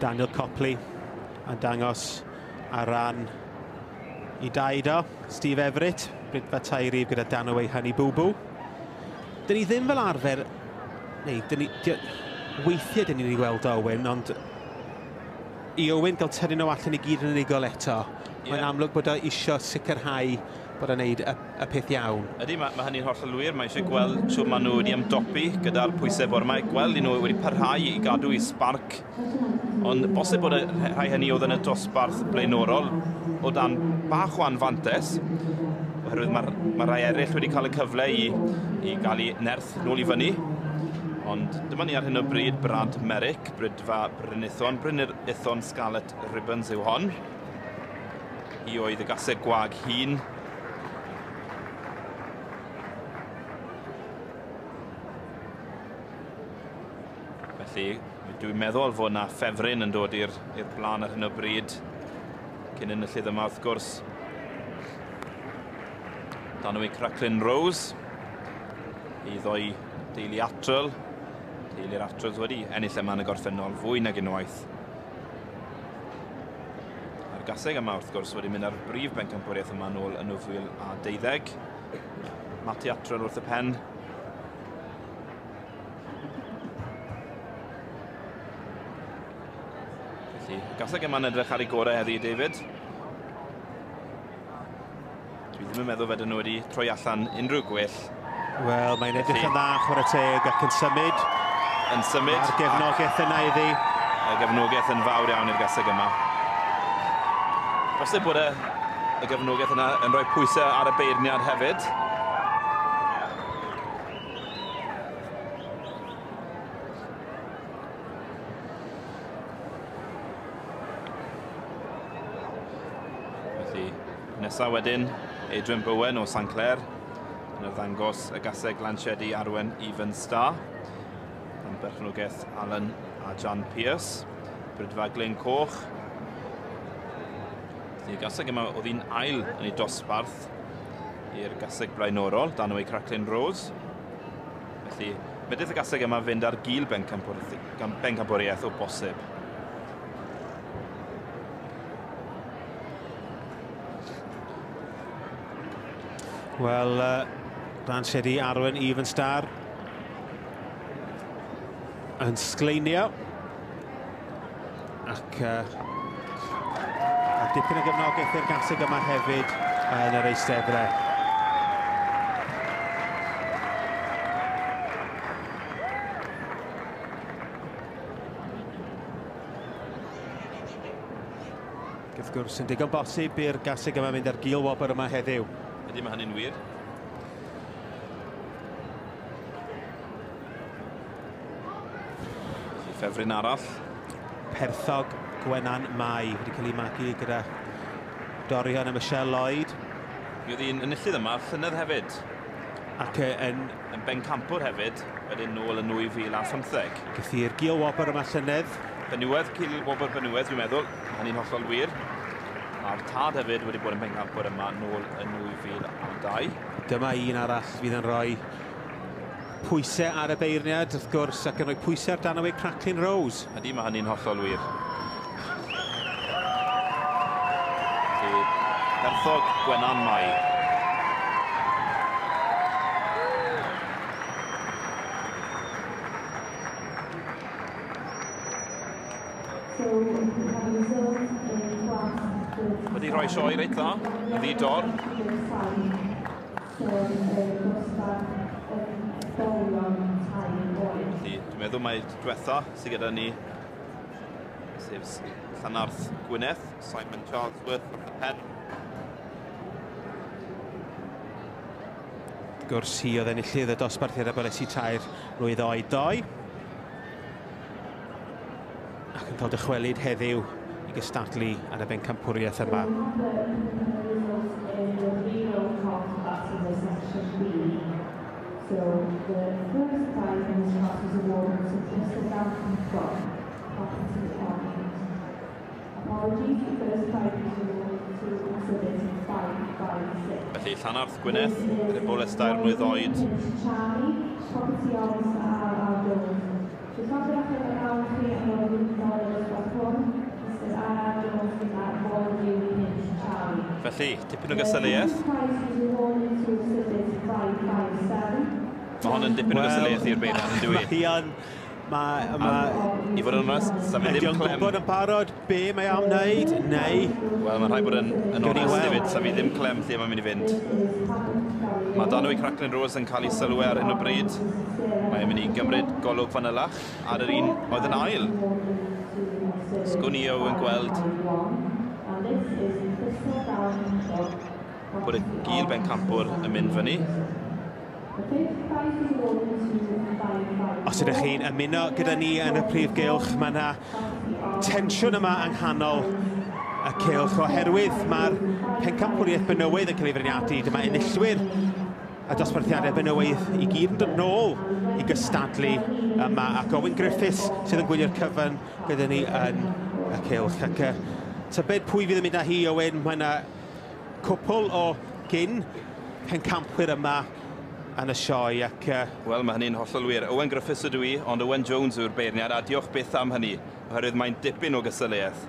Daniel Copley yn dangos ar ran i daid o, Steve Everett, Brydfa Tairif gyda Danaway Honey Boo Boo. Dyn ni ddim fel arfer, neu dyn ni, weithiau dyn ni'n ei weld Owen, ond i Owen gael tynnu nhw allan i gyd yn unigol eto, mae'n amlwg bod o isio sicrhau bod o'n neud y peth iawn. Ydy, mae hynny'n hollol wir. Mae eisiau gweld shwt maen nhw wedi ymdopi gyda'r pwysau bore yma. Gweld i nhw wedi parhau i gadw i sbarc. Ond bosib bod y rhai hynny oedd yn y dosbarth blaenorol o dan bach o anfantes, oherwydd mae rhai eraill wedi cael y cyfle i gael eu nerth nôl i fyny. Ond dyma ni ar hyn o bryd Brad Merrick, Brydfa Brynithon. Brynithon Scarlet Ribbons yw hon. Hi oedd y gaseg gwag hun. Felly, dwi'n meddwl fod yna ffefryn yn dod i'r blaen ar hyn o bryd, cyn enillydd yma wrth gwrs. Danwy Cracklin Rose, i ddoi deulu Atrol. Teulu'r Atrols wedi ennill yma yn y gorffennol fwy nag unwaith. A'r gaseg yma wrth gwrs wedi mynd ar brif bencampwriaeth yma nôl yn 2012. Matty Atrol wrth y pen. Felly, y gaseg yma'n edrych ar ei gorau heddi, David. Dwi ddim yn meddwl fedrwn nhw wedi troi allan unrhyw gwell. Wel, mae'n edrych yn dda, chwarae teg, ac yn symud. Yn symud. A'r gefnogaeth yna iddi. Y gefnogaeth yn fawr iawn i'r gaseg yma. Bosib bod y gefnogaeth yna yn rhoi pwysau ar y beirniad hefyd. Felly, nesaf wedyn, Adrian Bowen o St Clair yn arddangos y gaseg lansiedi Arwen Even Star yn berchnogaeth Alan a Jan Pearce, Brydfa Glyn Coch. Felly, y gaseg yma oedd hi'n ail yn ei dosbarth i'r gaseg blaenorol, Danaway Cracklin Rose. Felly, medith y gaseg yma fynd ar gil bencampwriaeth o bosib. Wel, lansiedi Arwen Even Star yn sgleinio ac a dipyn o gefnogaeth i'r gaseg yma hefyd yn yr eisteddle. Wrth gwrs, yn digon bosib i'r gaseg yma mynd ar gil wobr yma heddiw. Ydy, mae hynny'n wir. Ffefryn arall. Perthog Gwenan Mai wedi cael ei magu gyda Dorian a Michelle Lloyd. Mi oedd hi'n enillydd yma llynedd hefyd. Ac yn bencampwr hefyd, wedyn nôl yn 2015. Gath hi'r gil wobr yma llynedd. Benywedd, cil wobr benywedd, dwi'n meddwl. Mae hynny'n hollol wir. A'r tad hefyd wedi bod yn bencampwr yma nôl yn 2002. Dyma un arall fydd yn rhoi pwysau ar y beirniad, wrth gwrs, ac yn rhoi pwysau ar Danaway Cracklin Rose. Ydy, mae hynny'n hollol wir. Felly, Perthog Gwenan Mai. Wedi rhoi sioe reit dda, yn ddi-dor. Felly, dwi'n meddwl mai diwetha sydd gyda ni, sef Llanarth Gwyneth, Simon Charlesworth wrth y pen. Wrth gwrs, hi oedd enillydd y dosbarthiad abolesi 3 mlwydd oed ddoe. Ac yn cael dychwelyd heddiw i gystadlu yn y bencampwriaeth yma. So the first prize in this class was awarded to Bristol Football, Property Arms. Apologies, the first prize was awarded to exhibit 556. Felly, Llanarth Gwyneth, yr eboles 3 mlwydd oed. Charlie, Property Arms R.R. Jones. Felly, tipyn o gystadleuaeth. Mae hon yn dipyn o gystadleuaeth i'r beirniad, yn dyw i? Mae I fod yn onest, sa fi ddim clem. Ydy o'n gwybod yn barod be mae am wneud, neu? Wel, mae'n rhaid bod yn onest hefyd, sa fi ddim clem lle mae'n mynd i fynd. Mae Danwy Cracklin Rose yn cael ei sylw ar hyn o bryd. Mae'n mynd i gymryd golwg fanylach ar yr un oedd yn ail. Sgwn i yn gweld bod y gil bencampwr yn mynd fyny. Os ydych chi'n ymuno gyda ni yn y prif gylch, mae yna tensiwn yma yng nghanol y cylch oherwydd mae'r pencampwriaeth benywaidd yn cael ei feirniadu. Dyma enillwyr y dosbarthiadau benywaidd i gyd yn dod nôl i gystadlu yma, ac Owen Griffiths sydd yn gwylio'r cyfan gyda ni yn y cylch. Ac tybed pwy fydd yn mynd â hi, Owen? Mae yna cwpl o gyn pencampwyr yma yn y sioe. Ac, Wel, mae hynny'n hollol wir. Owen Griffiths ydw i, ond Owen Jones yw'r beirniad, a diolch byth am hynny, oherwydd mae'n dipyn o gystadleuaeth.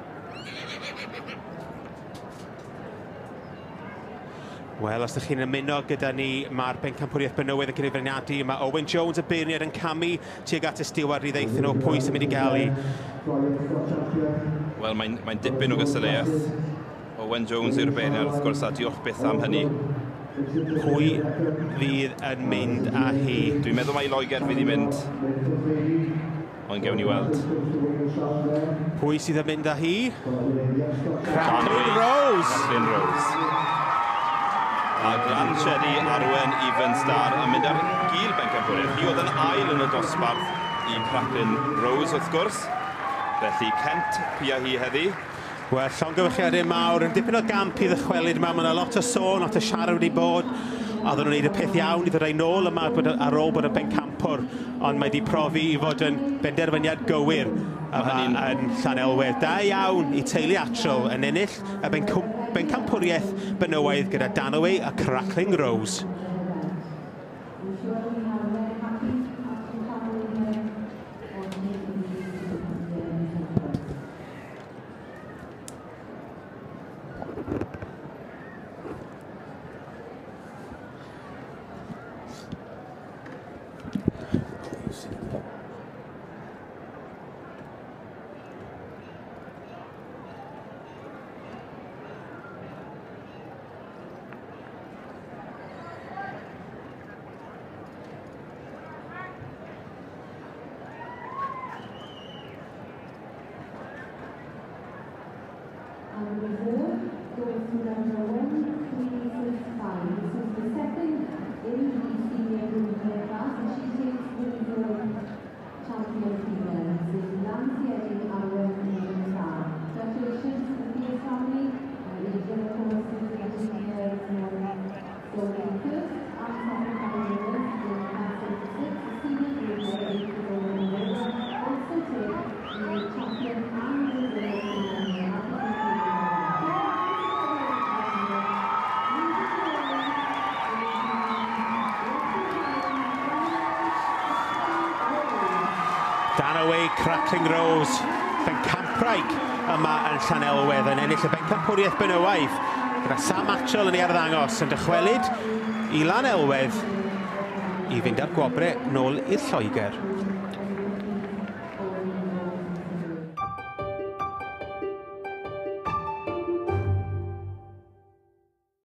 Wel, os ydych chi'n ymuno gyda ni, mae'r bencampwriaeth benywaidd yn cael ei feirniadu. Mae Owen Jones y beirniad yn camu tuag at y stiward i ddeithio nhw pwy sy'n mynd i gael ei. Wel, mae'n dipyn o gystadleuaeth. Owen Jones yw'r beirniad, wrth gwrs, a diolch byth am hynny. Pwy fydd yn mynd â hi? Dwi'n meddwl mai Loegr fydd i mynd, ond gewn ni weld. Pwy sydd yn mynd â hi? Cracklin Rose! Cracklin Rose. A Glansiedi Arwen Even Star yn mynd ar gil bencampwriaeth. Hi oedd yn ail yn y dosbarth i Cracklin Rose, wrth gwrs. Felly Kent pia hi heddi. Wel, llongyfarchiadau mawr, yn dipyn o gamp i ddychwelyd yma. Mae yna lot o sôn, lot o siarad wedi bod. A oedden nhw'n gwneud y peth iawn i ddod â'i nôl yma ar ôl bod yn bencampwr, ond mae wedi profi i fod yn benderfyniad gywir yma yn Llanelwedd. Da iawn i teulu Attrell yn ennill y bencampwriaeth benywaidd gyda Danaway a Crackling Rose. And the reserve goes to number 1365. This is the second in the senior group class, and she takes the reserve champion female. This is Lansiedi Arwen Even Star. Congratulations to the Pierce family, and Adrian, of course, is getting here this morning. So the first and second prize winners in class 86, the senior group 8 years old and older, also take the champion and reserve female. Danaway Crackling Rose, bencampwraig yma yn Llanelwedd yn ennill y bencampwriaeth benywaidd gyda Sam Attrell yn ei arddangos yn dychwelyd i Lanelwedd i fynd â'r gwobrau nôl i'r Lloegr.